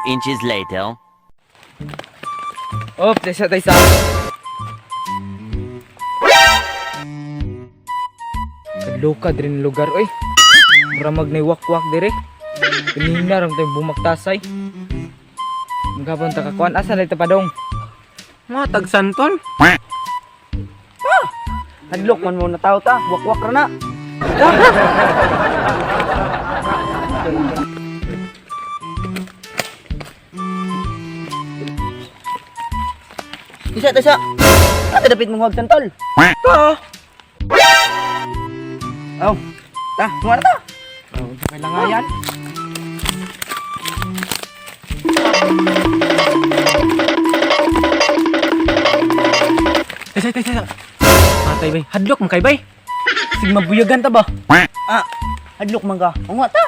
inches later. Oh, taysa taysa. Kadloka diri ni lugar oy. Mura mag nay wakwak dire. Kanina ram tayo bumaktasay. Magapon ta kakuan asa lay ta padong. Mga tagsantol. Hadlok man mo na tao ta, wakwak ra na. Tisa, tisa. Ate dapit mong huwag santol. Ta. Oh. Ta, mga na ta. Oh, di kailangan yan. Taysa, taysa. Matay bay. Hadlok man kay bay. Sig mabuyagan ta ba? Ah, hadlok man ka. Unga ta.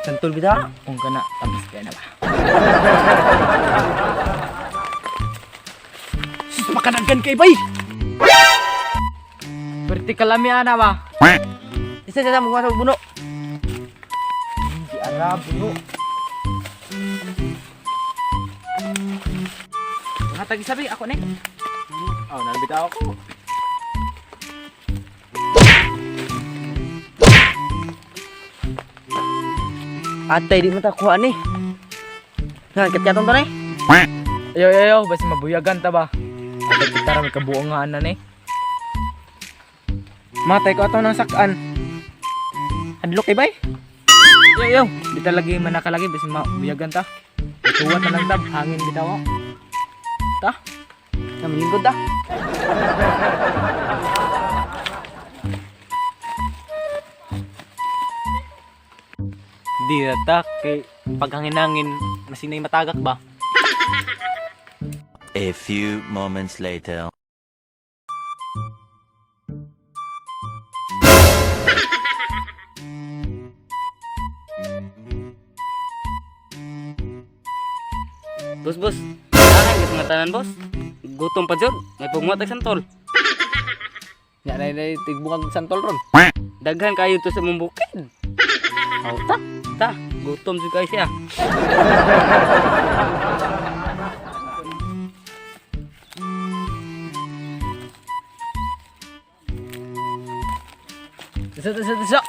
Santol bita. Kung kana tamis kaya na ba. Sus, makanagan kay bay. Perti kalami ana ba. Tisa, tisa, mga sa buno. Di ara buno. Mga tag-isabi ako ni. Oh, nalbitaw ako. Atay di mo ta kuha ni. Nga, kat-katon ta ni. Ayo ayo ayo, basta mabuyagan ta ba. Agad kita ra may kabuangan na ni. Matay ko ato ng sakan. Hadlok kay bay. Yo yo, di talaga man nakalagi basta mabuyagan ta. Tuwa ta lang tab, hangin bitaw. Oh. Ta. Namilingkod ta. Di na ta kay paghangin-hangin masinay matagak ba? A few moments later. Boss, boss. Akin gusto nga tanan, boss. Gutom pa jud. May pugmat tag santol. Nya na na tigbungag santol ron. Daghan kayo to sa mong bukid. Aw ta. Ta, gutom jud kayo siya. Tisa, tisa, tisa.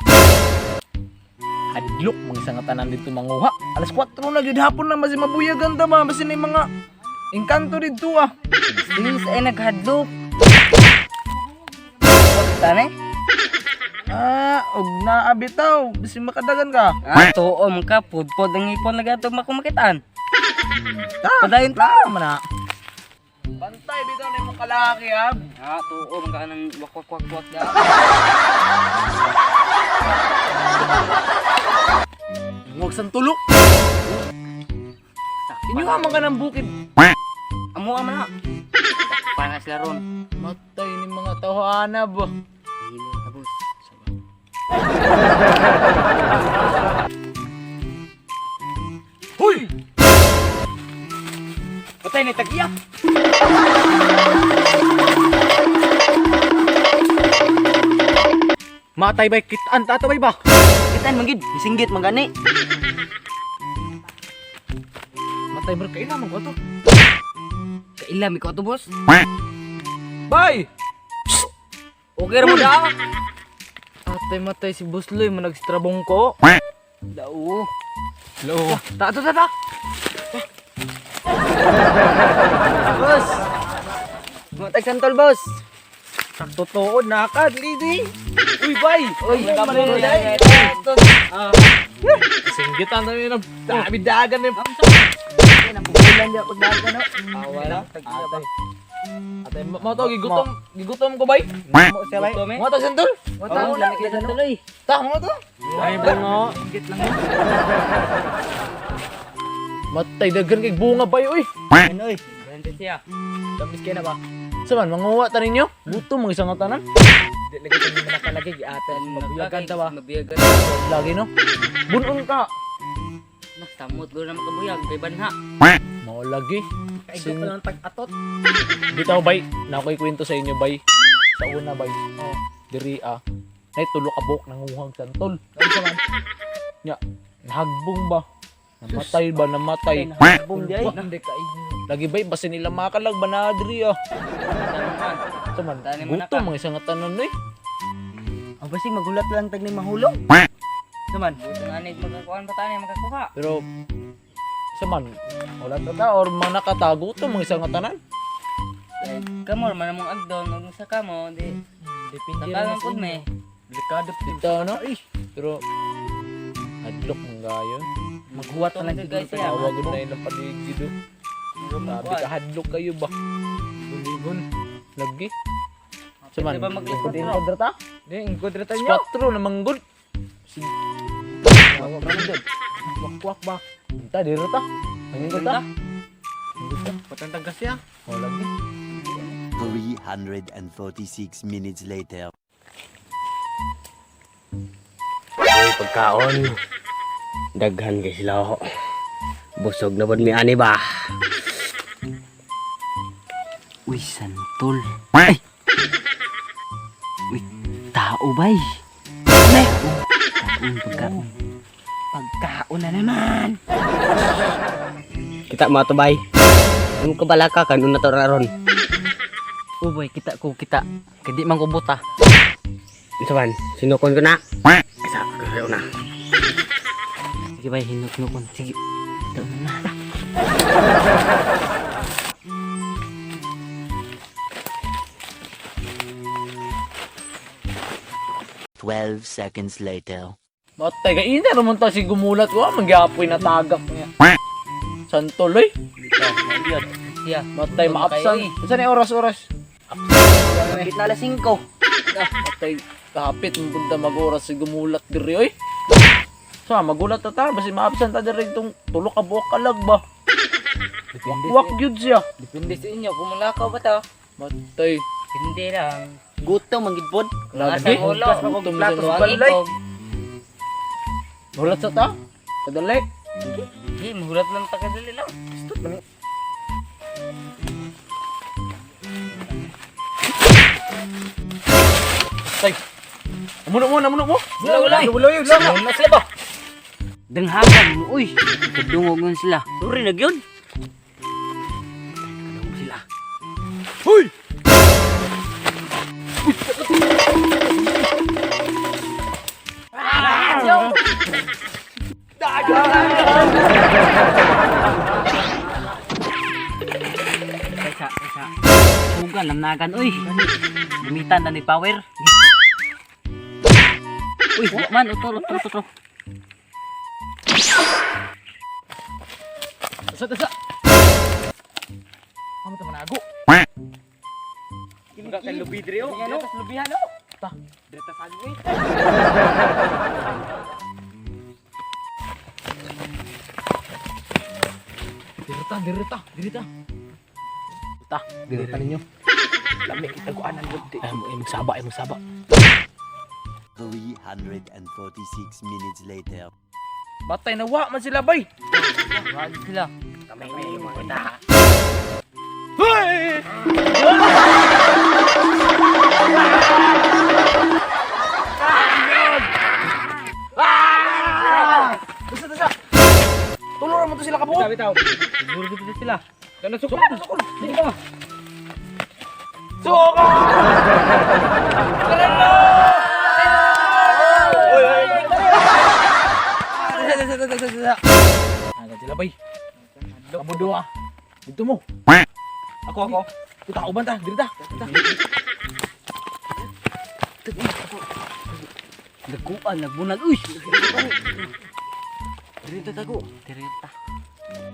Hadlok mga isang tanan dito manguha. Alas 4 na gyud hapon na mas mabuyagan ta ba basin na mga engkanto didto ah. Please, ay naghadlok. Ta ni. Ah, og naa bitaw bisin makadagan ka. Ah, tuo man ka pudpod ang ipon lagi ato makumakitaan. Ta, Padayon ta. klaro man na. Bantay bitaw na imong kalaki ah. Ah, tuo man ka nang wak wak wak wak da. Huwag santulok. Inyo nga man ka ng bukid. Amo ama na. Para sila ron. Matay ni mga tawhana ba. Hilo ta, boss. Huy! Patay ni tagiya. Matay bay kitaan ta ato bay ba? Kitan man gid, misinggit man gani. Matay bro kaila man ko to. Kaila mi ko ato, boss. Bay! Okay ra mo da. Atay matay si Busloy mo nagstrabong ko. Dao. Lo. Ta ta ta ta. Boss. Mga tag santol, boss. Totoo na ka, lady. Uy, bay! Uy, Ah. Singgitan na yun. Dami dagan ni. Ulan di ako dagan no. Awala tagiya ba. Atay, mo to gigutom, gigutom ko bay. Mo siya bay. Gutom eh. Mo to santol. Oh, lami kay santol oy. Ta, mo to. Ay bungo. Matay dagan kay bunga bay oy. Ano oy. Ganda siya. Tamis kaya na ba. Saman manguha ta ninyo? Gutom mga isang tanan. Di lagi tayo man nakalagi ate mabuyagan ta ba. Mabuyagan. Lagi no. Bunon ka. Nah, samot gud na makabuyag kay banha. Mao lagi. Kaigo pa lang tag-atot. Bitaw bay, na ako'y kwento sa inyo bay. Sa una bay. Oh, diri ah. Nay tulo ka buok nanguhang santol. Unsa man? Nya, nahagbong ba? Namatay ba namatay? Bum di ay. Hindi ka Lagi bay basin nila makalag ba na diri ah. Sa man, Tani mo na gutom ka. mga isang tanan eh. Ang basig magulat lang tag ni mahulog. Naman. Buto nga ni magkakuan pa tani makakuha. Pero sa man, wala ta ta or mga nakatago to mga isang tanan. Eh, kamo man among agdon ug sa kamo di Depende rin tatangan sa pud inyo. me. Delikado po. Dito no? Pero hadlok mong gayo. Maghuwat na lang Guys, siguro. yeah. Tawag na ilang paligid oh. Sabi ka hadlok kayo ba? Buligon. Lagi. Sa man, Di ba mag-ikot ikot kontra ta? Di, ingkod ra tayo. Squatro namang good. Wakwak ba? Ta diri ta. Mangingkot ta. Patantag kasi ah. Oh, lagi. 346 minutes later. Uy, pagkaon. Daghan kay sila ako. Busog na pod mi ani ba? Uy, santol. Ay! Uy, tao bay. Ay! Kaon, pagkaon. Pagkaon na naman. Kita mo ato bay. Ang kabalaka kan una to ron. Oh boy, kita ko kita. Kay di man ko buta. Unsa man? Sinukon ko na. Isa ko na. Sige bay, hinuk-nukon. Sige. Ito na. 12 seconds later. Matay ka ina ramon ta si gumulat ko, ah, mangyapoy na tagak niya. Santol eh. Siya. Matay maapsan. Unsa ni oras-oras? Kapit na alas 5. Matay kapit mo punta mag-oras si gumulat diri oy. Sa magulat ta ta basi maabsan ta diri tong tulo ka buok kalag ba. Depende Wak gyud siya. Depende sa inyo kung mulakaw ba ta. Matay. Hindi lang. Gutom ang gidpod. Lagi. Asang ulo. Gutom sa Ang balay. ikog. Hulat sa ta. Kadali. Di, mahulat lang ta kadali lang. Tay. Amuno mo, amuno mo. Wala wala. Wala wala. Na sila ba? Danghagan mo, uy. Kadungog nun sila. Sorry na gyud. Kadungog sila. Kaysa, kaysa. Sugan, lamnagan, uy. Gamitan na ni power. Uy, wa man, utol, utol, utol. Tasa tasa. Amo ta manago. Mga kay lubi diri oh. Ano? Lubihan oh. Ta. Direta sa agwi. Direta, direta, direta. Ta, direta ninyo. Lami itaguanan gud. Ay, mo magsaba, ay magsaba. 346 minutes later. Batay na wa man sila bay. Wag sila. Hey! Tasa, tasa. Tuluran mo to sila kabuok. Bitaw bitaw. Siguro dito sila. Kana sukol. Sukol, sukol. Sukol! Agad sila bay. Kamu dua. Dito mo. Ako ako. Kita uban ta, diri ta. Nagkuan, nagbunal, uy. Dirita tago. Dirita.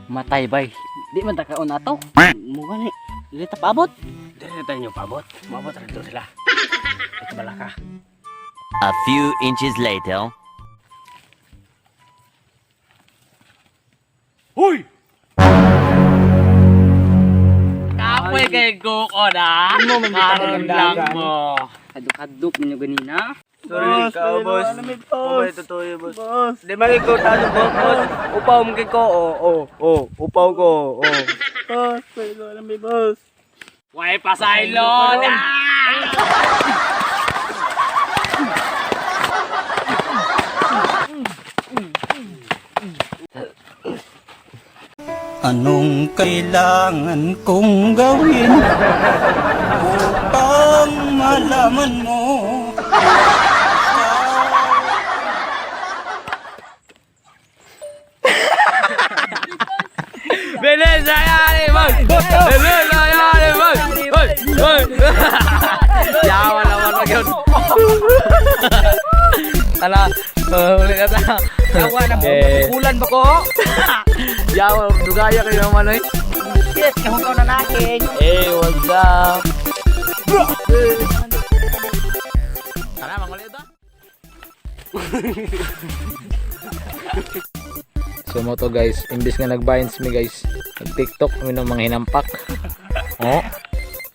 Matay bay. Di man ta kaon ato. Mo gani. Dirita paabot. Dire tayo nyo paabot. Maabot rin to sila. Ay kabalaka. A few inches later. Hoy! Kapoy kay Goko na. Karon lang mo. Hadok-hadok ninyo ganina. Sorry ka, boss. Boss, totoo yun, boss. Boss. Di man ikaw tayo, boss. Boss, upaw mo kay ko. Oo, oo, oo. Upaw ko, oo. Boss, pwede ko alam, boss. Way pasaylon. Anong kailangan kong gawin upang malaman mo? Bilis na yan, mag! Bilis na yan, mag! Hoy! Hoy! Yawa naman na yun. Tala, huli na ta. Yawa na mo. Eh. Kulan ba ko? Yawa, dugaya kayo naman oy. Yes, kahugaw na nakin. Eh, what's up? Tara, mangulit ta. So mo to guys, imbis nga nag-binds mi guys, nag-TikTok mi ng mga hinampak. Oh.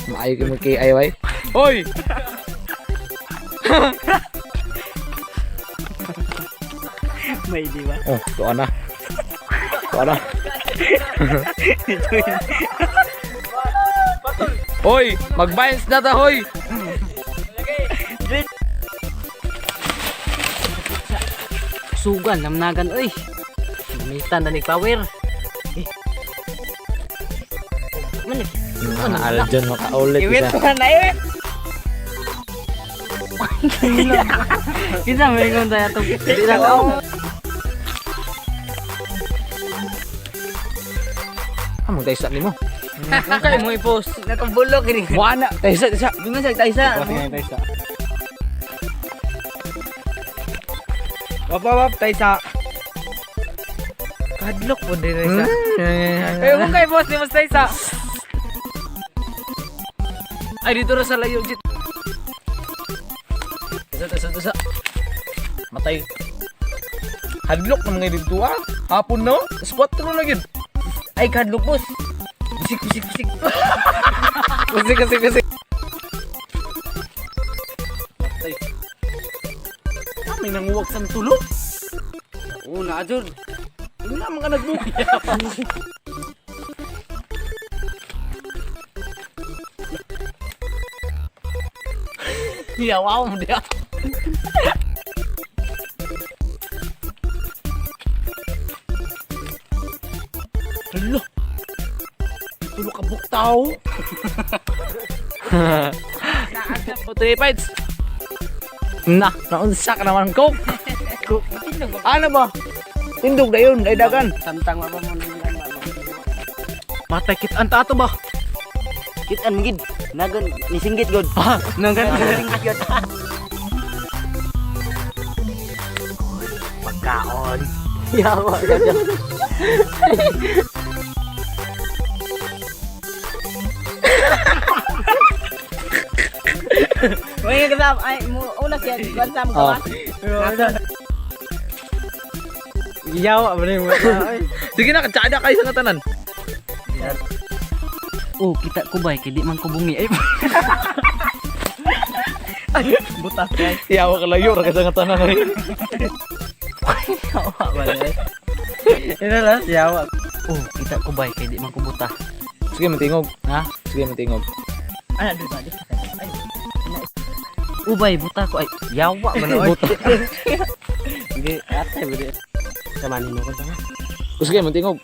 Maayo kay mo KIY. Hoy! May di ba? Oh, tuwa na. Tuwa na. Hoy! Mag-binds na ta, hoy! Sugan namnagan oy. Gamitan na ni power. Eh. Man, Mga Aljon makaulit isa. na eh. kita may ngon tayo to. Di na ako. Ah, magtaysa nimo. Kay mo i-post. Nakabulok ini. Wala, taysa, taysa. Bingon sa taysa. Taysa. Wap wap wap taysa. Kadlok po din isa. Eh, kung kay boss ni mas taysa. Ay, dito na sa layo, Jit. Taysa, taysa, taysa. Matay. Hadlok ng mga dito ah. Hapon no? Squat ro na gid. Ay kadlok boss. Bisik bisik bisik. Kasi kasi kasi. Matay. Ah, may nanguwag sa tulo. Oo, na, Jod. Hindi na mga nagbook. Yawa mo diya. Hala. Tulo ka buktaw. O, 3 fights. Na, naunsa ka naman, Coke. Ano ba? Tindog na yun, ay dagan. Samtang wa pa mo nang Matay kit ang tato ba? Kitan gid. Nagan nisinggit god. Ah, nanggan. Nisinggit god. Pagkaon. Yawa ka dyan. Uy, kasam, ay, mo, una siya, kasam ka ba? Yawa ba ni mo? Sige na, katsada kayo sa katanan. Oh, kita ko bay kay di man ko bungi. Ay, Butas, guys. Yawa ka layo, ra ka sa katanan. Yawa ba na? Ito lang, yawa. oh, kita ko bay kay di man ko buta. Sige, matingog. Ha? Sige, matingog. Ano, di ba? Di ba? Ubay buta ko ay yawa man oy. Buta. Hindi, ate, budi. Samanin mo ko ba? Sige, matingog.